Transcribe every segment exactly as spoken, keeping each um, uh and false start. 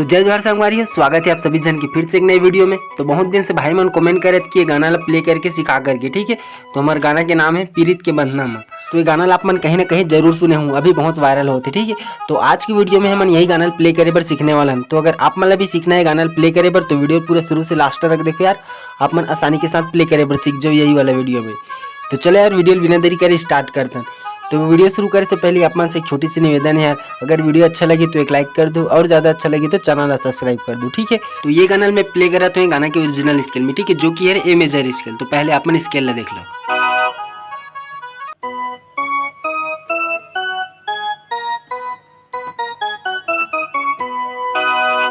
तो जय जोहार संगवारी हो, स्वागत है आप सभी झन के फिर से एक नए वीडियो में। तो बहुत दिन से भाई मन कमेंट करत कि ये गाना ला प्ले करके सिखा करके, ठीक है। तो हमारे गाना के नाम है पीरित के बंधना मा। तो ये गाना ला आप मन कहीं ना कहीं जरूर सुने हूँ, अभी बहुत वायरल होते, ठीक है। तो आज की वीडियो में हमन यही गाना ला प्ले करे बर सीखने वाला हन। तो अगर आप मन ला भी सीखना है गाना ला प्ले करे बर, तो वीडियो पूरा शुरू से लास्ट तक देखो यार, आप मन आसानी के साथ प्ले करे बर सीख जाओ यही वाला वीडियो में। तो चलो यार, वीडियो बिना देरी करे स्टार्ट करते हैं। तो वीडियो शुरू करे से पहले आप मन से एक छोटी सी निवेदन है यार, अगर वीडियो अच्छा लगे तो एक लाइक कर दो और ज़्यादा अच्छा लगे तो चैनल ला सब्सक्राइब कर दो, ठीक है। तो ये गाना मैं प्ले करा तो ये गाना के ओरिजिनल स्केल में, ठीक है, जो कि है ए मेजर स्केल। तो पहले आप मन स्केल ला देख लो।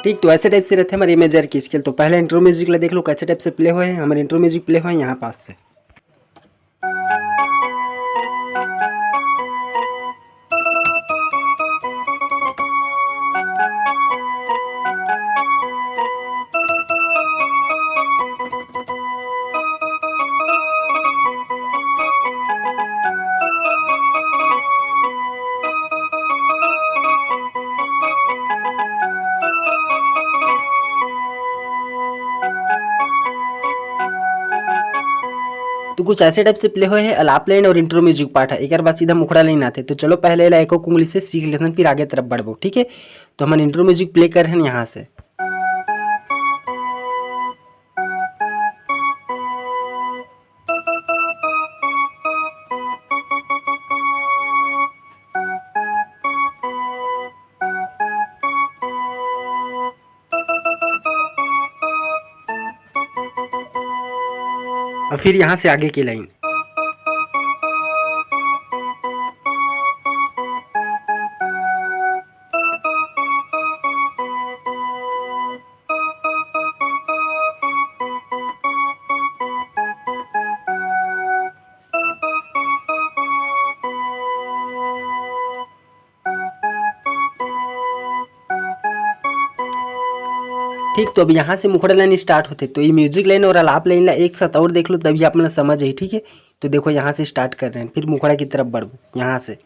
ठीक, तो ऐसे टाइप से रहते हमारे ए मेजर की स्केल। तो पहले इंट्रो म्यूजिक ला देख लो कैसे टाइप से प्ले होए है। हमारे इंट्रो म्यूजिक प्ले होए यहाँ पास से। तो कुछ ऐसे टाइप से प्ले होए है अलाप लाइन और इंट्रो म्यूजिक पार्ट है। एक बार सीधा मुखड़ा लाइन आते, तो चलो पहले ला एको उंगली से सीख लेथन, फिर आगे तरफ बढ़बो, ठीक है। तो हमन इंट्रो म्यूजिक प्ले कर रहे हैं यहाँ से। और फिर यहाँ से आगे की लाइन। ठीक, तो अब यहाँ से मुखड़ा लाइन स्टार्ट होते, तो ये म्यूजिक लाइन और अलाप लाइन ला एक साथ और देख लो, तभी आप मन समझ आई, ठीक है। तो देखो, यहाँ से स्टार्ट कर रहे हैं, फिर मुखड़ा की तरफ बढ़ो यहाँ से।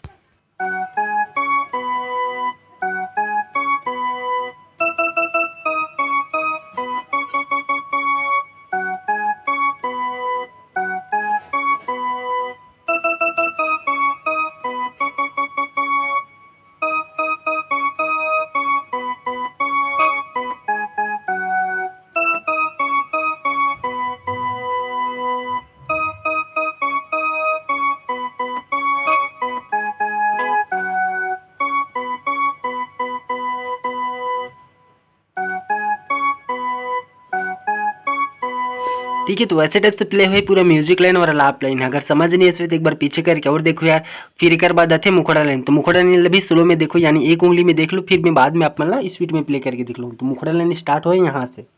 ठीक है, तो ऐसे टाइप से प्ले हुई पूरा म्यूजिक लाइन और अलाप लाइन। अगर समझ नहीं आए तो एक बार पीछे करके और देखो यार। फिर एक बात आते मुखड़ा लाइन, तो मुखड़ा लाइन भी स्लो में देखो, यानी एक उंगली में देख लो, फिर मैं बाद में आप मन ला स्पीड में प्ले करके दिखलाऊँ। तो मुखड़ा लाइन स्टार्ट हो यहाँ से।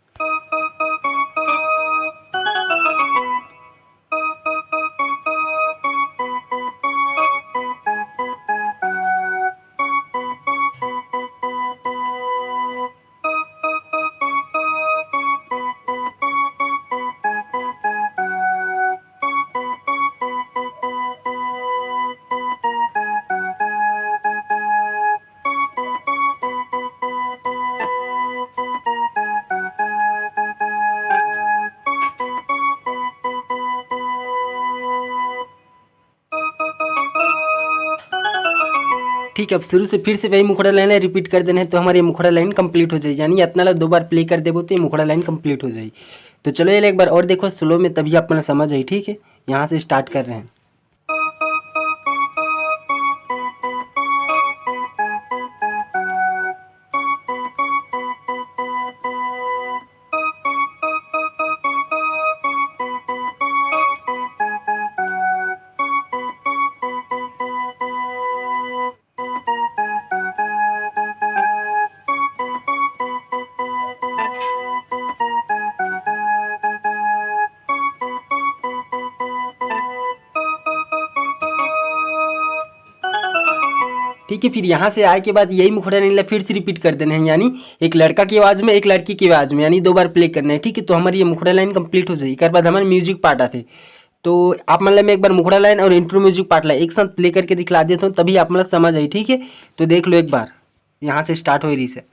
ठीक है, अब शुरू से फिर से वही मुखड़ा लाइन रिपीट कर देना है, तो हमारी ये मुखड़ा लाइन कंप्लीट हो जाए। यानी इतना ला दो बार प्ले कर देबो तो ये मुखड़ा लाइन कंप्लीट हो जाए। तो चलो ये एक बार और देखो स्लो में, तभी आप मन समझ आई। ठीक है, यहाँ से स्टार्ट कर रहे हैं। ठीक है, फिर यहाँ से आए के बाद यही मुखड़ा लाइन ला फिर से रिपीट कर देना है, यानी एक लड़का की आवाज़ में, एक लड़की की आवाज़ में, यानी दो बार प्ले करना है। ठीक है, तो हमारी ये मुखड़ा लाइन कंप्लीट हो जाएगी। एक बार हमारे म्यूजिक पार्ट आते, तो आप मन ला मैं एक बार मुखड़ा लाइन और इंट्रो म्यूजिक पार्ट ला एक साथ प्ले करके दिखला देता हूँ, तभी आप मन ला समझ आई। ठीक है, तो देख लो एक बार, यहाँ से स्टार्ट हो रही से।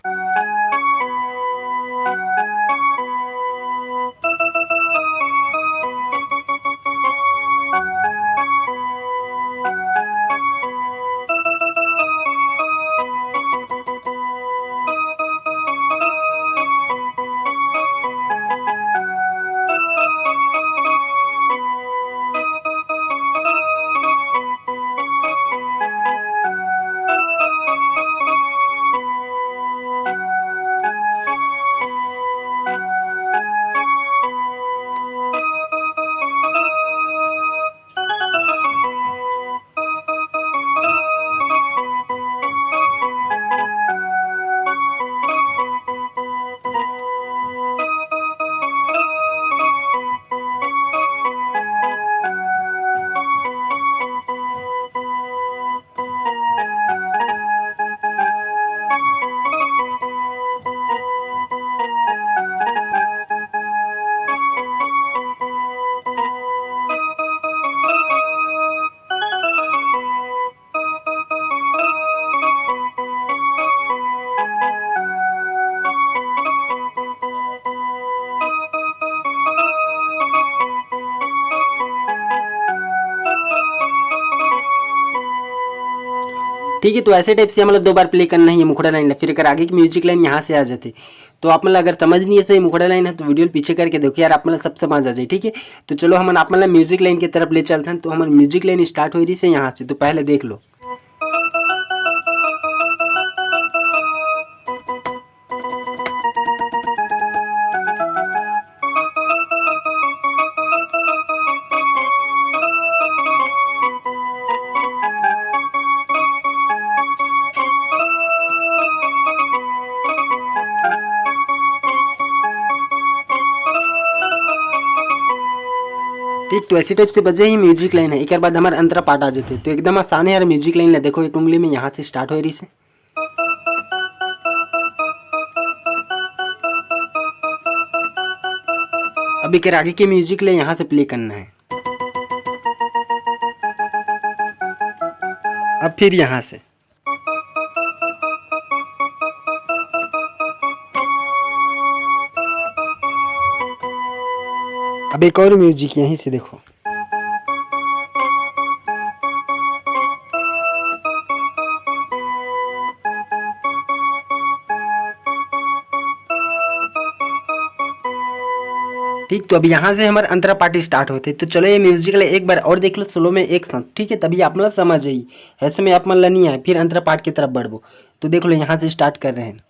ठीक है, तो ऐसे टाइप से हमन ला दो बार प्ले करना है ये मुखड़ा लाइन ला। फिर एकर आगे के म्यूजिक लाइन यहाँ से आ जाथे। तो आप मन ला अगर समझ नहीं है तो ये मुखड़ा लाइन है तो वीडियो ला पीछे करके देखो यार, आप मन ला सब समझ आ जाए। ठीक है, तो चलो हमन आप मन ला म्यूजिक लाइन की तरफ ले चलथन। तो हमर म्यूजिक लाइन स्टार्ट हो रही से यहाँ से, तो पहले देख लो। ठीक, तो ऐसी टाइप से बजे ही म्यूजिक लाइन है। एक बार बाद हमारे अंतरा पार्ट आ जाते, तो एकदम आसान है यार। म्यूजिक लाइन ले देखो, एक उंगली में यहाँ से स्टार्ट हो रही से। अब एक आगे के म्यूजिक ले यहाँ से प्ले करना है। अब फिर यहाँ से। अब एक और म्यूजिक यहीं से देखो। ठीक, तो अब यहाँ से हमारे अंतरा पार्टी स्टार्ट होते। तो चलो ये म्यूजिक ले एक बार और देख लो स्लो में एक साथ, ठीक है, तभी आप मतलब समझ जाइए। ऐसे में आप मन ला नहीं आए, फिर अंतरा पार्ट की तरफ बढ़बो। तो देख लो, यहाँ से स्टार्ट कर रहे हैं।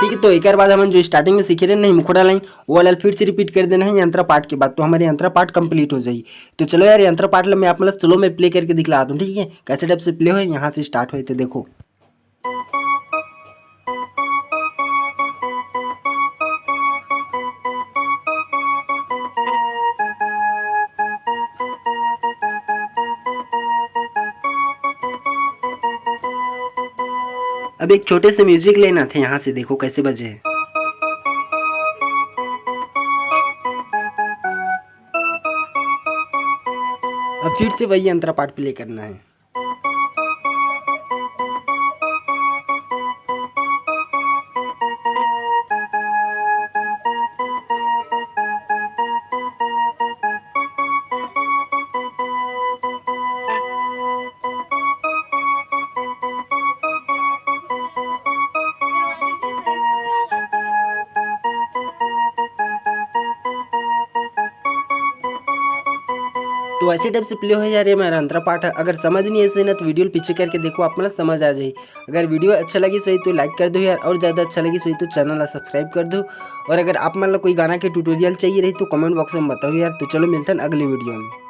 ठीक है, तो एक बाद हमन जो स्टार्टिंग में सीखे रहे नहीं मुखड़ा लाइन, वो वाला फिर से रिपीट कर देना है यंत्रा पाठ के बाद, तो हमारे यंत्रा पाठ कंप्लीट हो जाई। तो चलो यार, यंत्रा पाठ ला मैं आप मतलब स्लो में प्ले करके दिखला दूँ, ठीक है, कैसे टाइप से प्ले होए, यहाँ से स्टार्ट होए, तो देखो। अब एक छोटे से म्यूजिक लेना थे, यहाँ से देखो कैसे बजे है। अब फिर से वही अंतरा पार्ट प्ले करना है। तो ऐसे टाइप से प्ले हो यार, ये मेरा अंतरा पाठ है। अगर समझ नहीं है इसमें ना, तो वीडियो पीछे करके देखो, आप मतलब समझ आ जाए। अगर वीडियो अच्छा लगी सही तो लाइक कर दो यार, और ज़्यादा अच्छा लगी सही तो चैनल ला सब्सक्राइब कर दो। और अगर आप मतलब कोई गाना के ट्यूटोरियल चाहिए रही तो कमेंट बॉक्स में बताओ यार। तो चलो मिलते हैं अगली वीडियो में।